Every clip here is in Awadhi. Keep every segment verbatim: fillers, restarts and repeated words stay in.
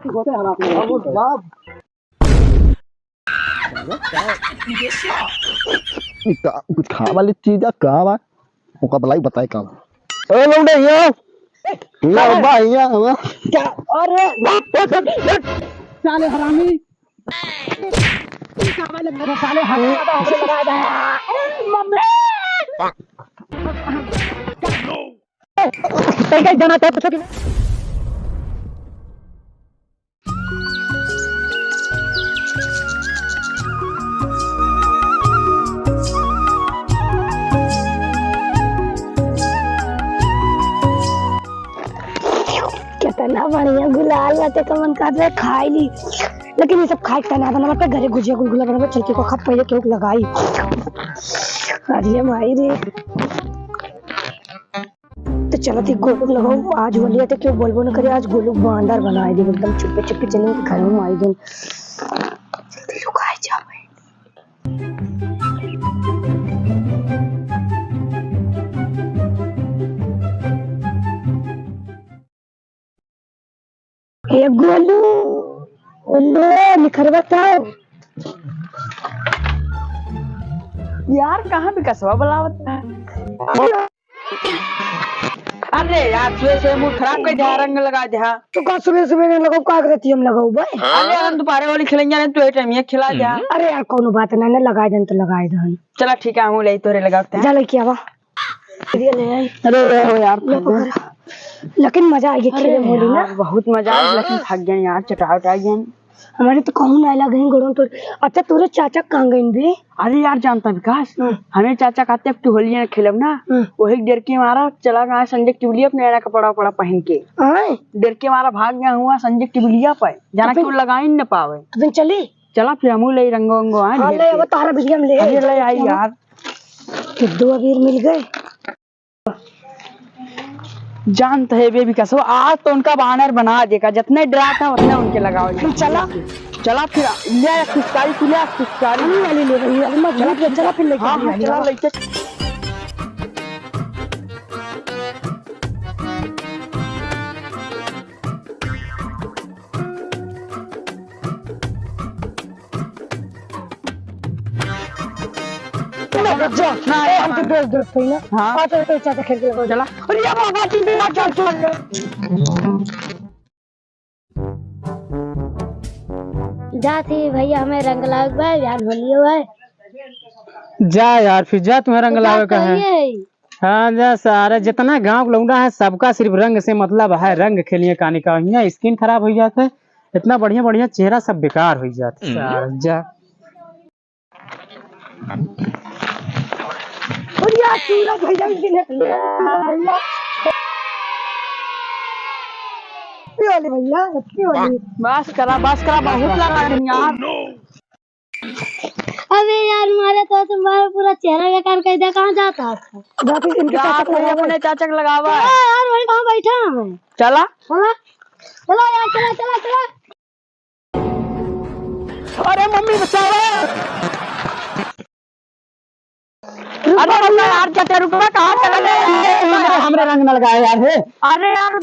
बाप। ई का कुछ खाए वाली चीज है, का बा? ओका बलाई बताए का बा? ए लौंडे, हिया। हिया बा, हिया बा। क्या? अरे, साले हरामी। साले हरामी का हमरे लगा दे। मम्मी। कहीं, कहीं जाना था, पूछो कि केतना बढ़िया गुलाल बाटे, कमन कहत रहे खाई ली, लेकिन ये सब खाए के ना बना, घरे गुजिया गुलगुला बना, चलती को खा पहले केहू लगाई। अरे माई रे। तो चलत ही गोलू लगाओ, आज होलिया तो केहू बोलबो न करे, आज गोलू बांदर बनाए दे, एकदम चुप्पे चुप्पे चले घर में आई गए। जल्दी लुकाए जावे। ए गोलू, गोलू, निखरवा तो। यार, कहाँ विकासवा बुलावत है? अरे यार, सुबह सुबह मूड खराब कर दिया, रंग लगा दिया। तो का सुबह सुबह रंग लगाओ, का करती हम लगाओ बे? अरे हम दोपहरे होली खेलेंगे ना, तो ये टाइम ये खिला दिया। अरे यार, कोनो बात ना, ना लगाए देन तो लगाए देन। चला ठीक है, हम ले तोरे लगाते हैं। जा लेके आवा। ये ले आई। अरे, अरे, अरे यार, लो पकड़। लेकिन मजा आएगी अरे खेले में होली ना। यार, बहुत मजा आएगी, लेकिन थक गए यार, चटा उटा गए। हमारे तो कहूँ ना लगे हैं गोड़ों तो। अच्छा, तोरे चाचा कहाँ गए बे? अरे यार, जानता विकास, हाँ। हमें चाचा कहते अब तू होलिया ना खेलब ना, हाँ। वही डर के मारा चला गया संजय टिबलिया अपने नया कपड़ा वपड़ा पहन के। आए? डर के मारा भाग गया हुआ संजय टिबलिया पे, जाना तो फिर क्यों लगाई न पावे। तो फिर चली? चला फिर हमू ले रंगो वंगो, हाँ, हाँ, ढेर ले, के। अब तारा बिटिया में ले, अरे, ले आई चला। यार। कि दो अबीर मिल गए। जानत है बे विकासवा, आज तो उनका बानर बना देगा, जितने डरात है उतने उनके लगाओ। चला। चला फिर, ले आ पिचकारी, तू ले आ पिचकारी। पानी वाली ले रही है, अरे मत चला, झूठ बोल, चला फिर लेके हाँ, आ हाँ, रही चला है। लेके। जा, ना, ए, हमके दोस्त, दोस्त है ना? हाँ। आ, चल, चल, चाचा खेल के लगाओ। चला। अरे, ये बाबा जी, मेरा चल, चल। जात ही भैया, हमें रंग लाग बा, यार, होलियो है। जा यार, फिर जा, तुम्हें रंग तो लावे का है। कहिए। हाँ, जा सारे, जितना गाँव के लौंडा है, सबका सिर्फ रंग से मतलब है, रंग खेलिए कानी का, हियाँ skin खराब हो जात है, इतना बढ़िया बढ़िया चेहरा सब बेकार हो जात है, हम्म। सारा जा। अरे यार, सूरज भैया, इनके नेट ये वाले भैया, ये वाले। बस करा, बस करा, बहुत लगा दिन यार। अबे यार, मारे तो तुम्हारा पूरा चेहरा बेकार कर दिया, कहाँ जाता है? जाते इनके जा, चाचा को तू लगावा। अपने चाचा को लगावा। चला यार, वही कहाँ बैठा है? चला। चला, चला यार, चला, चला, चला। अरे मम्मी बचाओ। अरे रुको यार, चाचा रुको, कहाँ चला गए? हमरे, हमरे रंग न लगाए यार, हे। अरे यार।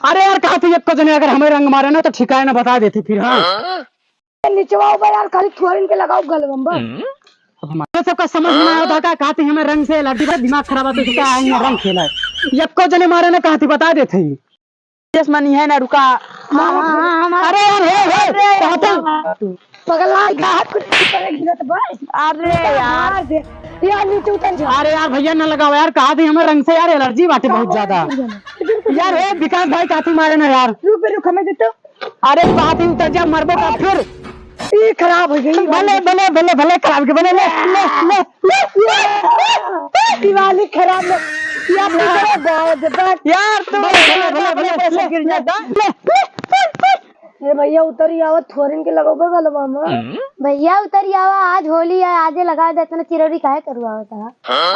अरे यार, कहा थे, एक को जने अगर हमें रंग मारे ना तो ठिकाए ना बता देते फिर, हाँ। निचवा बा यार, खाली थोरिन के लगाओ गलवा में बस। हम्म। ये सबका समझ में आया था का, कहा थी हमें रंग से एलर्जी बा, दिमाग खराब है तो इसका आएंगे रंग खेला है। यक्को जने मारे ना कहा थी बता देते ही। जस मनी है ना, रुका। हाँ, हाँ, हाँ, हाँ। अरे यार, हे, हे, अरे कहा थी? यार। पगला, कहा कुछ करे गिरत बस। अरे यार। मार दे। यार, नीचे उतर जा। अरे यार, भैया ना लगाओ यार, कहा थी हमें रंग से यार एलर्जी बाटे बहुत ज्यादा। यार, हे विकास भाई, कहा थी मारे ना यार। रुक बे, रुक, हमें दे तो। अरे बात ही उतर जा, मरबो का फिर। ई खराब हो गई। भले, भले, भले, भले खराब के, भले, ले, ले, ले, ले। दिवाली खराब ले। यार, तू तो बहुत जबरदस्त। यार, तू भले, भले, भले, भले, भले, गिर जाता। ले, ले, ले। ये भैया उतरी आवा, थोरिन के लगोगे गलवा में। भैया उतरी आवा, आज होली है, आजे लगा दे, इतना चिरौरी काहे करुआवत है?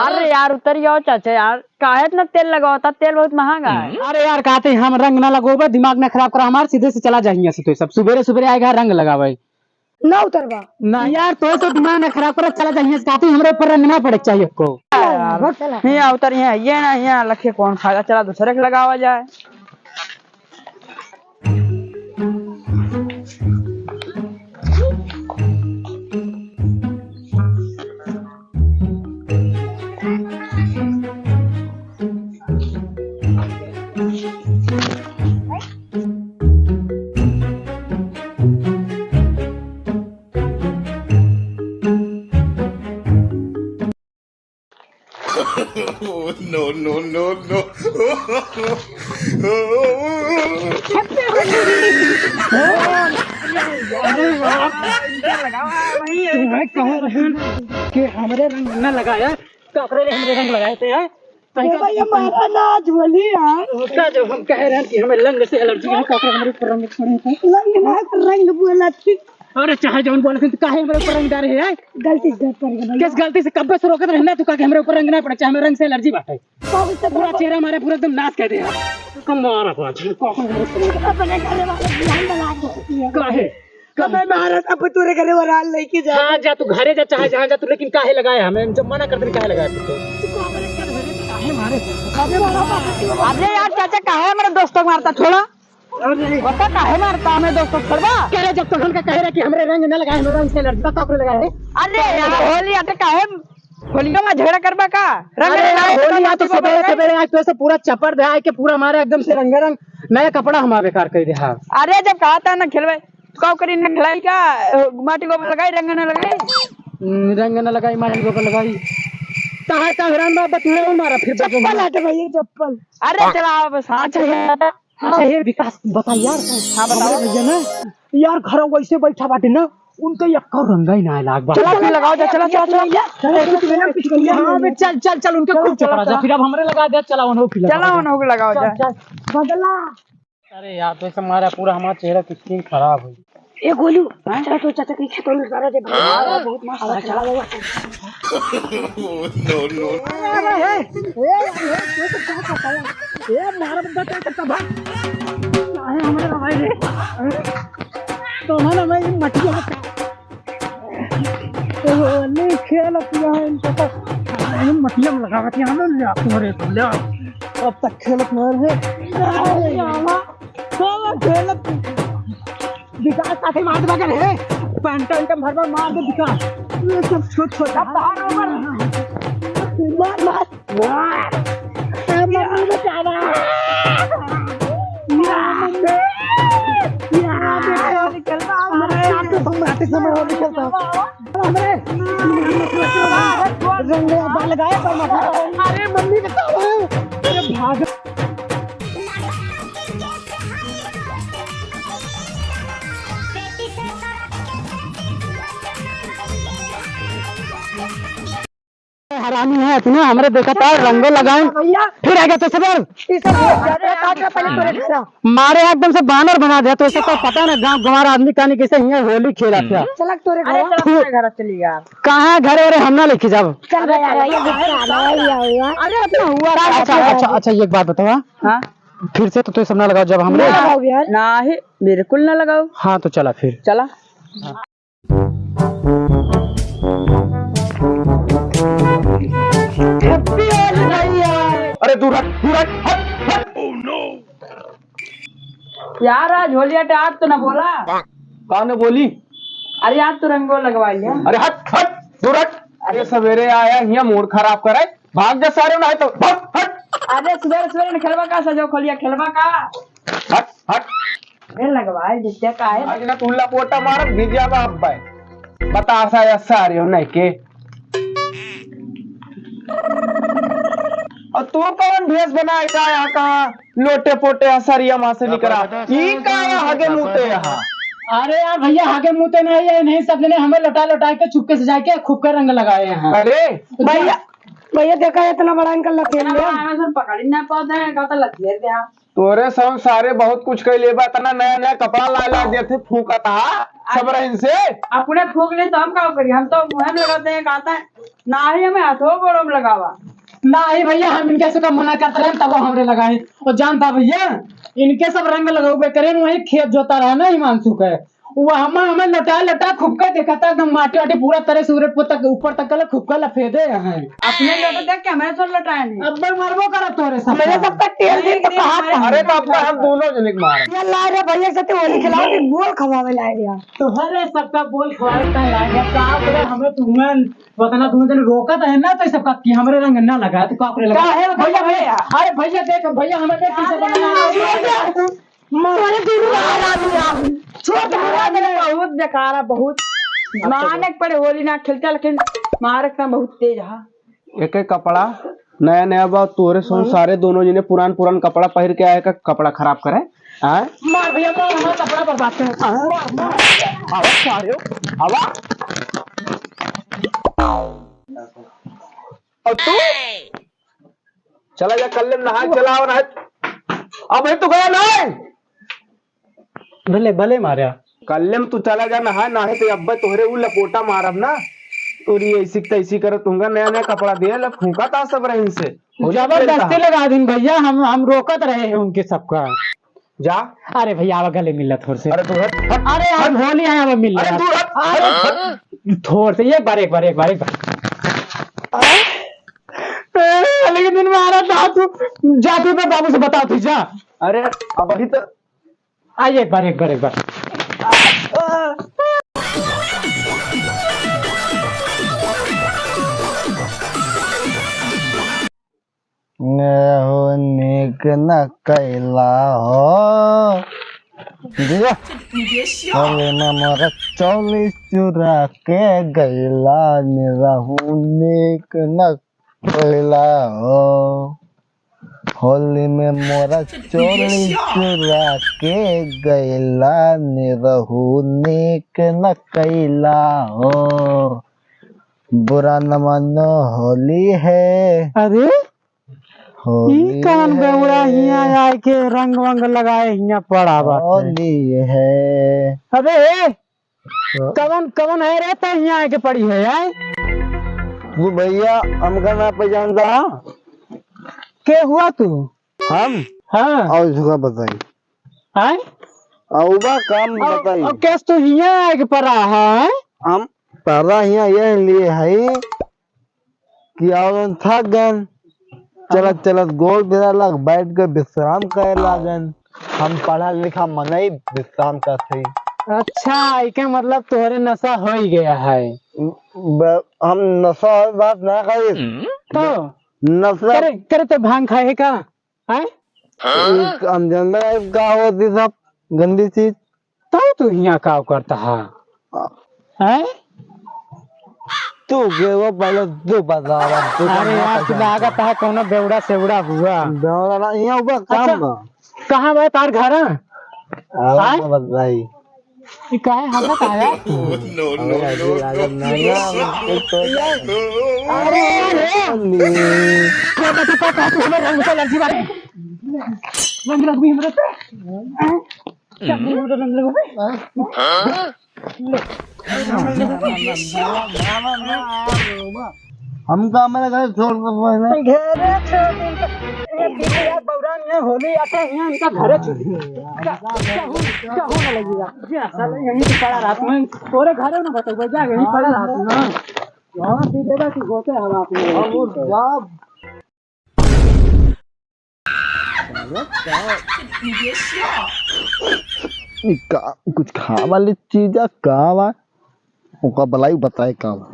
अरे यार, उतरी आवा चाचा यार। काहे इतना तेल लगावता? तेल बहुत महंगा है। अरे यार, कहते हम रंग ना लगोबे, दिमाग ना खराब करा हमार, सीधे से चला जाइए से तो सब। सुबेरे सुबेरे आएगा रंग लगावे। ना उतरबा। ना यार, तो, तो दिमाग ना खराब करा, चला जाइए से, कहते हमरे ऊपर रंग ना पड़े चाहिए को। यार, चला। नहीं उतर, ये, ये ना, ये लखे कौन खाएगा? चला दूसरे के लगावा जाए। No, no, no, no। अरे यार, तुम्हें कह रहे हैं कि हमरे रंग ना लगाया, तो अपने हमरे रंग लगाए थे, हैं? ए भैया, मारा ना, आज होली यार। उसका जो हम कह रहे हैं कि हमें रंग से एलर्जी है, काहे हमरे ऊपर रंग पड़े थे? रंग ना, रंग बोला थी। अरे चाहे जौन बोले थे, तो काहे हमरे ऊपर रंग डारे है? गलती से डर पड़ गया भैया। किस गलती से? कब्बे से रोकत रहना, तू काहे हमरे ऊपर रंग ना पड़े, चाहे हमें रंग से एलर्जी बाटे। बाबू से पूरा चेहरा मारे, पूरा एकदम नाश कर दे यार। कम मारा पाँच। अपने घरे वाले बिहान में लाग गए। काहे? कब मैं महाराज अब तोरे घरे वराल लेके जा। हाँ, जा तू घरे जा, चाहे जहाँ जा तू, लेकिन काहे लगाए हमें? जब मना कर दे, काहे लगाए तू तो? अरे यार चाचा, काहे हमारे दोस्तों को मारता? छोड़ा। अरे बता, काहे मारता हमें दोस्तों को? छोड़बा। कह रहे, जब तो हमका कह रहे कि हमरे रंग न लगाए, हमरे रंग से एलर्जी, तो काहे लगाए? अरे यार, होली आते काहे, होलिया में झगड़ा करबा का? रंग अरे लगाए यार, तो होली आते सबेरे सबेरे आज तो ऐसे पूरा चपर दे आए के पूरा हमारे एकदम से रंगारंग नया कपड़ा हमारा बेकार कर दे। हाँ। अरे जब कहा था ना खेलबे, का करी ना खिलाई का, अ, माटी गोबर लगाई, रंग ना लगाई। हम्म, रंग ना लगाई, माटी गोबर लगाई। कहाँ का हराम बाप बतुए मारा फिर बतुए चप्पल मारा। हटे भैया, चप्पल। अरे चला बस, हाँ, अच्छा, चला। ये, अच्छा, ये विकास बता यार। हाँ, बताओ। हमारे भैया ना, यार घर वैसे बैठा बाटे ना, उनके यक्का रंगा ही ना लाग बा। चला, फिर लगाओ जा, चला, चला, चला। चला, चला, चला, चला, हाँ, बे, चल, चल, चल, उनके चलो, खूब चलो, चपड़ा जा, चलो। फिर अब हमरे लगा दे, चला, उन्हों फिर चला, लगाओ जा। उन्हों को लगाओ चल, जा। चल। बदला। अरे यार, तो ऐसे मारा पूरा हमारा चेहरा की स्किन खराब हुई। ए गोलू, हाँ? चल तो चाचा के खेतों में उतारा दे भाई। हाँ। बहुत मस्त हवा चला हुआ। No, no। अरे, ए, ए, ए, ए, तो क्या करता है? ए, मारा बंदा क्या करता भाई? काहे हमरे भाई रे? तो ना, ना, मैं ये मटिया में होली खेलत यहाँ इनके तो। अरे, मटिया में लगावत यहाँ में ले आप तुम्हारे को ले। अब तक खेलत में है। अरे, आवा। साला खेलत। विकास साथे मार दे बगल है। पैंटा वैंटा भर भर मार दे विकास। ये सब छोट छोट। अब बाहर ऊपर। मार, मार। ए, मम्मी बचावा। या, मम्मी। या, बेटा। अरे, यार, तो तुम आते समय वो निकलता। अरे, रंग बदल गए, पर मत। अरे, मम्मी बचावा। अरे, भाग। हरामी है इतना, हमरे देखा था रंगो लगाए, भैया। फिर आ गया तो सबर। ई सब बहुत ज्यादा काट रहा, पहले तोरे घर आओ। मारे एकदम से बानर बना दिया, तो इसे तो पता ना गाँव गंवार आदमी कानी कैसे हियाँ होली खेला था। चला तोरे घर अरे आओ। चला तोरे घर चली यार। कहाँ घर? अरे हम ना लेके जाब। चल भैया, भैया, गुस्सा आ गया, भैया, हुआ। अरे अपना हुआ। अच्छा, अच्छा, अच्छा, अच्छा, एक बात बताओ, हाँ? हाँ? फिर से तो तू सब ना लगाओ जब हमरे ना लगाओ यार। ना ही, बिल्कुल ना लगाओ। हाँ, तो चला फिर। चला। Happy होली भैया। अरे दूर हट, दूर हट, हट, हट। यार, आज होली अटे, आज तो ना बोला। कौन ने बोली? अरे, आज तो रंगो लगवा लिया। अरे हट, हट, दूर हट। अरे सवेरे आया, हियाँ मूड खराब करे, भाग जा सारे, नहीं तो भाग, हट। अरे सवेरे सवेरे न खेलबा का, सजो खोलिया खेलबा का? हट, हट। ए, लगवाए जिससे का है? आज ना तुल्ला पोटा मारब, भिजिया बा अब्बा। बतासा या सारे हो नहीं के। और तू कौन भेष बनाए का यहाँ कहाँ लोटे पोटे असरिया माँ से निकरा? ई का यहाँ हगे मुते यहाँ? अरे यार भैया, हगे मुते नहीं है, नहीं सब जने हमें लौटा लौटा के छुपके से जाके खूब के रंग लगाए हैं। अरे भैया, भैया देखा इतना बड़ा इनका लखेर लिया। हमें सर पकड़ ही ना पाते हैं, कहता लखेर दे। तोरे सब सारे बहुत कुछ कह लेबा, इतना नया नया कपड़ा ला ला देते, फूकत हा सब रहन से। अपने फूक ले तो हम का करी, हम तो मुँह में लगाते हैं, कहता है ना ही हमें हाथों गोड़ों में लगावा। ना ही भैया, हम इनके से कब मना करते रहे, तब हमरे लगाए। और जानता भैया, इनके सब रंग लगौबे करे, वही खेत जोता रहा ना हिमांशु के, वो हमा हमें लटा लटा खूब के देखा था, एकदम माटी वाटी पूरा तरह से उरे तक ऊपर तक गला खूब के लफेदे हैं। अपने लोग देख के हमें तो लटाए नहीं। अब मैं मरबो करब तोरे सब मेरे का। सब का तेल दिन तो कहा था। अरे तो अब हम दोनों जने के मार। ये ला रे भैया से तो होली खिलाओ, एक बोल खवावे ला रे। तो अरे सबका बोल खवावे का ला रे, का बोले हमें तुम्हें वतना दोनों जने रोकत है ना, तो सबका कि हमरे रंग ना लगा, तो का करे लगा? काहे भैया, भैया? अरे भैया देख, भैया हमें देख कैसे बना। मारे गुरु महाराज यार। छोट महाराज ने बहुत बेकार है, बहुत। माने के पड़े होली ना खेलते, लेकिन मारे का बहुत तेज है। एक एक कपड़ा नया नया बा तोरे सो सारे दोनों जने पुरान पुरान कपड़ा पहिर के आए का कपड़ा खराब करे। हाँ? मार भैया, मार, हमारा कपड़ा बर्बाद कर। हाँ? मार, मार। आवा, सारे, आवा। और तू? चला जा, कल्ले में नहाए, चला आओ नहाए। अब है तू गया नहीं? भले, भले मार्या। कल्ले में तू चला जा नहाए, नाहीं तो अब्बे तोहरे उ लपोटा मारब ना। तोरी ऐसी की तैसी करत तुमका नया नया कपड़ा दिया, लब फूंका ता सब रहे इनसे। होली जबरदस्ती खेलता। लगा दिन भैया, हम, हम रोकत रहे हैं उनके सबका। जा। अरे भैया, आवा गले मिल ला थोड़ से। अरे तू हट, हट, अरे यार, हट। होली है, आवा मिल अरे ला। तू हट, अरे हट। थोड़ से, एक बार, एक बार, एक बार, एक बार। ए, लेकिन दिन में आ रहा था तू, जा तू अपने बाबू से बता तू, जा। अरे, अभी तो आ, एक बार, एक बार, एक बार। ने हो नीक न कैला हो। दिया। अरे ना मोरा चोली चुरा के गैला, निरहू नीक न कैला हो। होली में मोरा चोली चुरा के गैला, निरहू नीक न कैला हो। बुरा न मानो होली है। अरे, होली ई कौन है। बेवड़ा हियाँ आए के रंग वंग लगाए हियाँ पड़ा बाटे? होली है। अबे, हाँ। कवन, कवन है रे, तो हियाँ आके पड़ी है, आय? तू भैया, हमका ना पहचानता? के हुआ तू? हम? हाँ। और झुका बताई। आय? आउबा काम और, बताई। और कैस तू हियाँ आके पड़ा है? हम पड़ा हियाँ यह लिए है कि और थक गन। चलत, हाँ। चलत गोड़ बेरा लग, बैठ के विश्राम करे लागन। हम पढ़ा लिखा मनई विश्राम करते। अच्छा, इके मतलब तोहरे नशा हो ही गया है। ब-, हम नशा और बात ना करी। तो? नशा करे, करे तो भांग खाए का? हैं? हम जानते हैं का होती सब गंदी चीज। तब तू हियाँ का करता है? हैं? तू के वो पहले तू बतावा, तू अरे कहाँ यार, तू पहचानता? लागत है कौनो बेवड़ा सेवड़ा हुआ। बेवड़ा ना, यहाँ ऊपर काम अच्छा, बा। कहाँ बा तार घर? आओ आय? तो बताई। ई काहे हंसत आया? No, no, अरे, no, अभी लागत नहीं ना, कुछ तो अरे, अरे। क्या बता, का तू हमें रंग से एलर्जी बाटे? रंग लगबी हमरा से? हैं? हमका हमारे घर छोड़ के पहले घरे छोड़ के इनका, ये पीछे यार बौरान यहाँ होली आते हैं, इनका घरे छोड़ के। का-, कहूँ, कहूँ ना लगी बात। जा, साले यहीं पे पड़ा रहा, मैं तोरे घरे ना बताऊँ, जा, यहीं पड़ा रहा तू ना। यहाँ पी देगा कि गोते हवा अपने। अब वो जा। ई का, कुछ खाए वाली चीज है, का बा? ओका बलाई बताए का बा?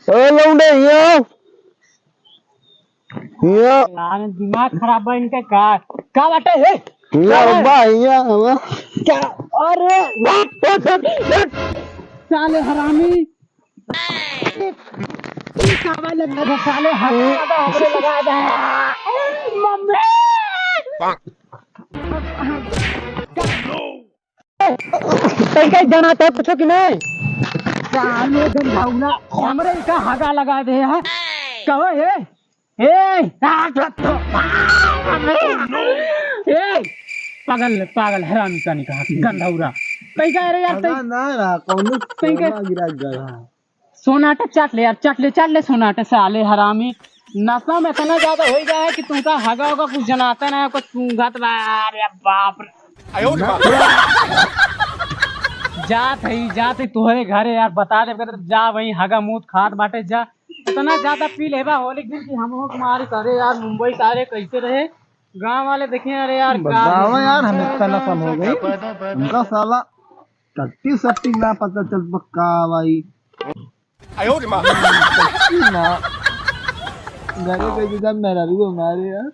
ए लौंडे, हिया। हिया। यार, दिमाग खराब बा इनका का? का बाटे हे? हिया, का बा? बा, हिया, बा। क्या? अरे, साले हरामी। ई का बा लगा दे साले, हरामी लगा दे। मम्मी। तैका जनाता है, पूछो कि नहीं? साले गंधाउला, हमरे का हगा लगा दे है। कहो हे? ए! ए! पागल, पागल, हरामी का नहीं कहा, गंधाउला। तैका, अरे यार, तै-, ना, ना, कौनो तैका सोना गिरा गया। सोनाटे चाट ले यार, चाट ले, चाट ले सोनाटे, साले हरामी। नशा में इतना ज्यादा हो गया है कि तुमका हगा होगा कुछ जनाता नहीं, कुछ सूंघत बा। अरे बाप रे। आयो रे बाप। जात है, जात है तोहरे घरे यार, बता दे, जा वहीं हगा मूत खात बाटे, जा। इतना ज्यादा पी लेबा होली के दिन कि हम लोग मारी करे यार, मुंबई सारे कैसे रहे गांव वाले देखे। अरे यार, का बताओ यार, हम इतना नशा में हो गए, हमका साला टट्टी सट्टी ना पता चल पक्का भाई। आयो रे माँ। टट्टी ना। घरे के जिधर मेरा रुआ मारे यार।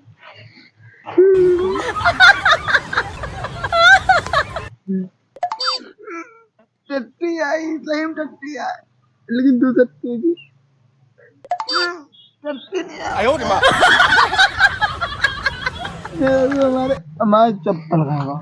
टट्टी आई, सही में टट्टी आई। लेकिन तू सत्य की। ये तो हमारे, हमारे चप्पल खाएगा।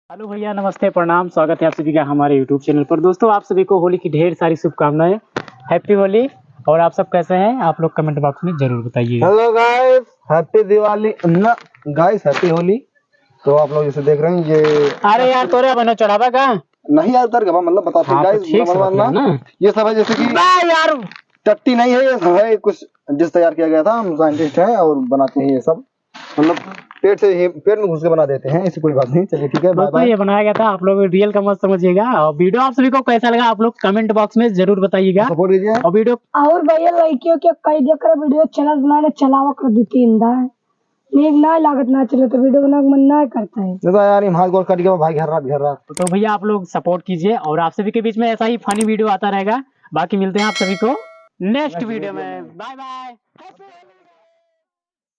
हेलो भैया, नमस्ते, प्रणाम, स्वागत है आप सभी का हमारे YouTube चैनल पर। दोस्तों, आप सभी को होली की ढेर सारी शुभकामनाएं, हैप्पी होली। और आप सब कैसे हैं, आप लोग कमेंट बॉक्स में जरूर बताइए। हेलो गाइस, हैप्पी दिवाली, ना गाइस, हैप्पी होली। तो आप लोग जैसे देख रहे हैं, ये अरे यार, तोरे बनो चढ़ावा का? नहीं यार, उतर गवा, मतलब बताते हैं हाँ, तो गाइस, ठीक से मतलब बता ना, ना। ये सब है जैसे कि बा यार। टट्टी नहीं है, ये सब है कुछ डिश तैयार किया गया था, हम साइंटिस्ट हैं और बनाते हैं ये सब। मतलब पेट से ही, पेट में घुस के बना देते हैं, ऐसी कोई बात नहीं। चलिए ठीक है, बाय दोस्तों, बाय। ये बनाया गया था, आप लोग रियल का मत समझिएगा। और वीडियो आप सभी को कैसा लगा, आप लोग कमेंट बॉक्स में जरूर बताइएगा। सपोर्ट कीजिए। और वीडियो और भैया लड़कियों के कई जगह वीडियो चैनल बनाने चलावा कर देती इंदा है। नीक ना लागत ना चले तो वीडियो बनाने का मन ना करता है। दादा यार, ये हाथ गोड़ कट गया भाई, घर रात, घर रात। तो भैया आप लोग सपोर्ट कीजिए और आप सभी के बीच में ऐसा ही फनी वीडियो आता रहेगा। बाकी मिलते हैं आप सभी को नेक्स्ट नेक्स्ट वीडियो वीडियो में। में। Bye bye.